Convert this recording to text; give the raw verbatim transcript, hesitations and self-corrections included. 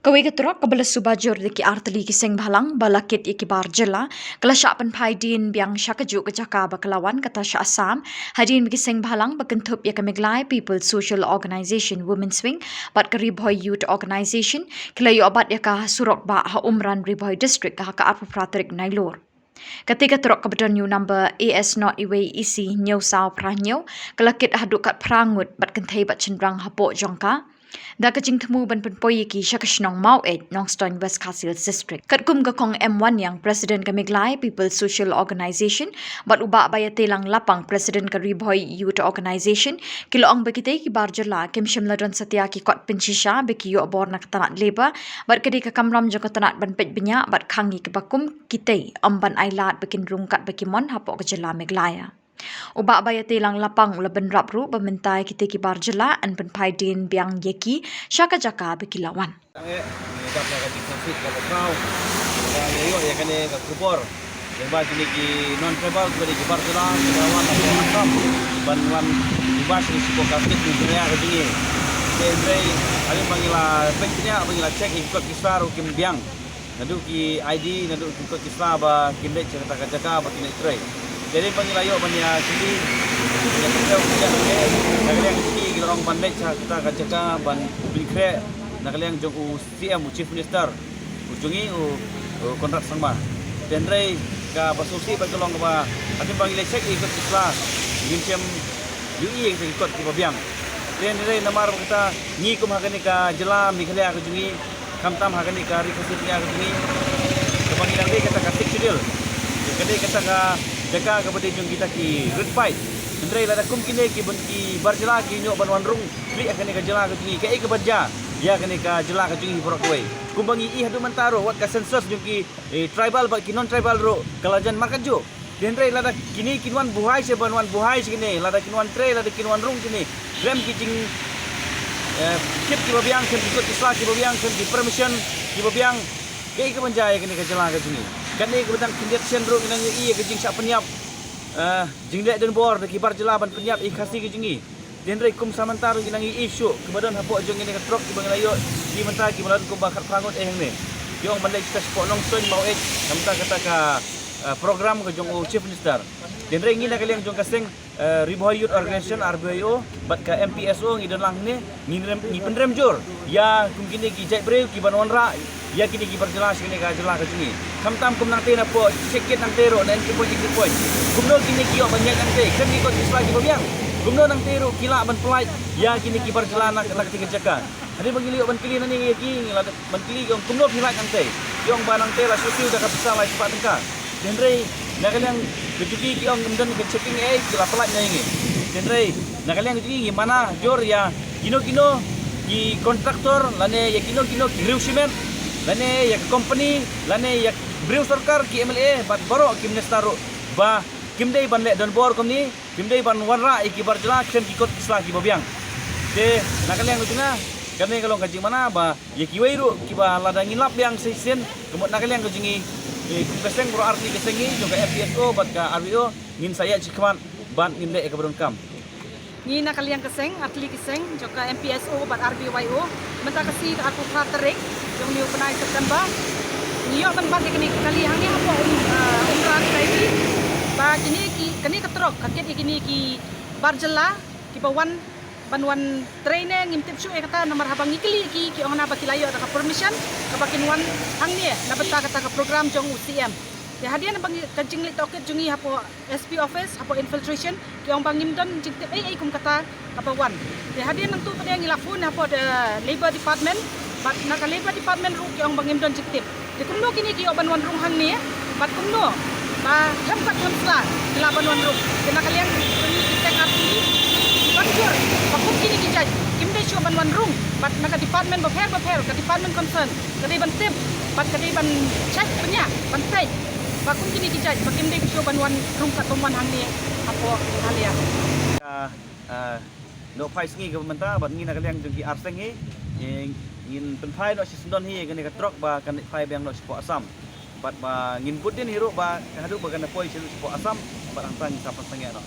Kawei ka trok kaba la suba jur da ki artylli ki seng bhalang ba la kit ïa ki bar jylla, ka la shah pynphai dien biang sha kajuh ka jaka ba ka la wan kata sha Assam, hadien ba ki seng bhalang ba kynthup ïa ka Meghalaya People's Social Organisation Women's Wing bad ka Ri Bhoi Youth Organisation, ki la ïoh bat ïa ka ha surok bah ha Umran, Ri Bhoi District, ha ka arphew phra tarik Nailur. Kata ka trok kaba don ïa u number A S nought wei E C hynñiew saw phra hynñiew, ka la kit haduh khatphra ngut bad kynthei bad shynrang hapoh jong ka, da ka jingthmu ban pynpoi ïa ki sha ka shnong Maweit, Nongstoiñ, West Khasi Hills District. Katkum ka Kong M Wanniang, President ka Meghalaya People's Social Organisation, bad u Bah Baiatelang Lapang, President ka Ri Bhoi Youth Organisation, ki la ong ba kitei ki bar jylla kim shym la don satia ki kot pynshisha ba ki ïoh bor na ka tnat labour, bad ka dei ka kamram jong ka tnat ban peit bniah bad khang ïa kiba kum kitei, ym ban ai lad ba kin rung katba ki mon hapoh ka jylla Meghalaya. U Bah Baiatelang Lapang u la bynrap ruh ba mynta ïa kitei ki bar jylla yn pynphai dien biang ïa ki sha ka jaka ba ki la wan. Tang eh, ngi dap na ka jingsngewsih kaba khraw. Ba ngi ïoh ïa kane ka khubor. Ba kine ki non tribal, kine ki bar jylla, ki la wan na ka Assam ban wan ïa ba sha ka state Meghalaya ka jong ngi. Te hynrei, hadien ba ngi la peit bniah, ba ngi la check ïa ki kot ki sla ruh kim biang. Naduh ki I D, naduh ki kot ki sla ba kin leit sha kata ka jaka ba kin leit trei. Te hadien ba ngi la ïoh ban ïa kylli, ïa kylli, ïa kylli, na ka liang ki, ki la ong ban leit sha kata ka jaka ban pynkhreh na ka liang jong u C M, u Chief Minister u jong ngi, u, u Conrad Sangma. Te hynrei kaba sngewsih bad ka long kaba hadien ba ngi la check ïa ki kot ki sla, ngim shym ïohi ïa ki kot kiba biang. Te hynrei namar ba kata ngi kum ha kane ka jylla Meghalaya ka jong ngi, khamtam ha kane ka Ri Khasi Jaiñtia ka jong ngi, kaba ngi dang dei kata ka Sixth Schedule, ka dei kata ka jaka kaba dei jong kita ki rit paid. Hynrei lada kum kine ki bun ki bar jylla ki ïoh ban wan rung khlieh ha kane ka jylla ka jong ngi, kaei kaban jia ïa kane ka jylla ka jong ngi baroh kawei? Kumba ngi i haduh mynta ruh, wat ka census jong ki, eh, tribal bad ki non tribal ruh ka la jan markatjuh. Te hynrei lada kine kin wan buhai sha, ban wan buhai sha kine, lada kin wan trei, lada kin wan rung kine, khlem ki jing, eh, kit kiba biang, khlem ki kot ki sla kiba biang, khlem ki permission kiba biang, kaei kaban jia ïa kane ka jylla ka jong ngi? Kane kaba dang khyndiat sien ruh ngi nang ïohi ïa ka jingshah pynïap, eh, jingleh donbor da ki bar jylla ban pynïap ïa ki Khasi ka jong ngi. Te hynrei kum sa mynta ruh ngi nang ïohi shuh kiba don hapoh jong kine ki trok kiba ngi la ïoh, ki mynta kiba la don kumba khatphra ngut eh hangne. Ki ong ban leit sha shapoh Nongstoiñ, Maweit, na bynta kata ka, eh, program ka jong u Chief Minister. Te hynrei ngi na ka liang jong ka seng, eh, Ri Bhoi Youth Organisation, R B Y O, bad ka M P S O ngi don lang hangne, ngi rem, ngi pynrem jur ïa kum kine ki jait briew kiban wanrah ïa kine ki bar jylla sha kane ka jylla ka jong ngi. Khamtam kum nangtei napoh Shakit nangtei ruh, na Entry Point, Exit Point, kumno kine ki ïoh ban ïaid nangtei khlem ki kot ki sla kiba biang? Kumno nangtei ruh ki lah ban pynlait ïa kine ki bar jylla na, na katei ka jaka? Hadien ba ngi la ïoh ban kylli nangne ïa ki, ngi la ban kylli ki ong kumno phi lait nangtei. Ki ong ba nangtei la siew siew da ka pisa lai spah tyngka. Te hynrei na ka liang ka jong ki, ki ong ym don ka checking ei, ki la pynlait na ïa ngi. Te hynrei na ka liang ka jong ki, ngi mana jur ïa kino kino ki contractor lane ïa kino kino ki riew shimet lane ïa ka company lane ïa briew sorkar, ki M L A bad baroh ki minister ruh ba kim dei ban leh donbor kumne, kim dei ban wanrah ïa ki bar jylla khlem ki kot ki sla kiba biang. Te na ka liang ka jong nga, kane ka long ka jingmana ba ïa kiwei ruh kiba lada ngin lap biang sa shisien, ka mut na ka liang ka jong ngi, eh, kum ka seng baroh artylli ka seng ngi, jong ka M P S O bad ka R B Y O, ngin sa ïaid shakhmat bad ngin leh ïa kaba donkam. Ngi na ka liang ka seng, artylli ki seng jong ka M P S O bad R B Y O, mynta ka sngi ka arphew phra tarik jong une u bnai September, ngi ïoh ban bat ïa kane ka kali hangne hapoh, um, ah, Umran Kaiwi, ba kine ki, kane ka trok ka kit ïa kine ki bar jylla kiba wan ban wan trei ne, ngim tip shuh ïa kata, namar haba ngi kylli ïa ki, ki ong hana ba ki la ïoh da ka permission kaba kin wan hangne na bynta kata ka program jong u C M. Te hadien ba ngi, ka jingleit tohkit jong ngi hapoh S P office, hapoh infiltration, ki ong ba ngim don jingtip ei ei kum kata kaba wan. Te hadien nangtu pat ngi la phone hapoh, eh, Labour Department, bad na ka Labour Department ruh ki ong ba ngim don jingtip. Te kumno kine ki ïoh ban wan rung hangne, bad kumno ba khlem kot khlem sla ki lah ban wan rung? Te na ka liang jong ngi ki seng artylli, ban jur ba kum kine ki jait kim dei shuh ban wan rung, bad na ka department bapher bapher, ka department concern, ka dei ban tip bad ka dei ban check bniah, ban peit ba kum kine ki jait ba kim dei shuh ban wan rung katkum wan hangne hapoh Meghalaya. Ka, ah, noh phai sngi kaba mynta, bad ngi na ka liang jong ki ar seng hi, eh, ngin pynphai noh shisyndon hi ïa kane ka trok ba kan leit phai biang noh shapoh Assam. Bad ba ngin bud dien hi ruh ba haduh ba kan da poi sha ruh shapoh Assam, bad hangta ngin sa pynsangeh noh.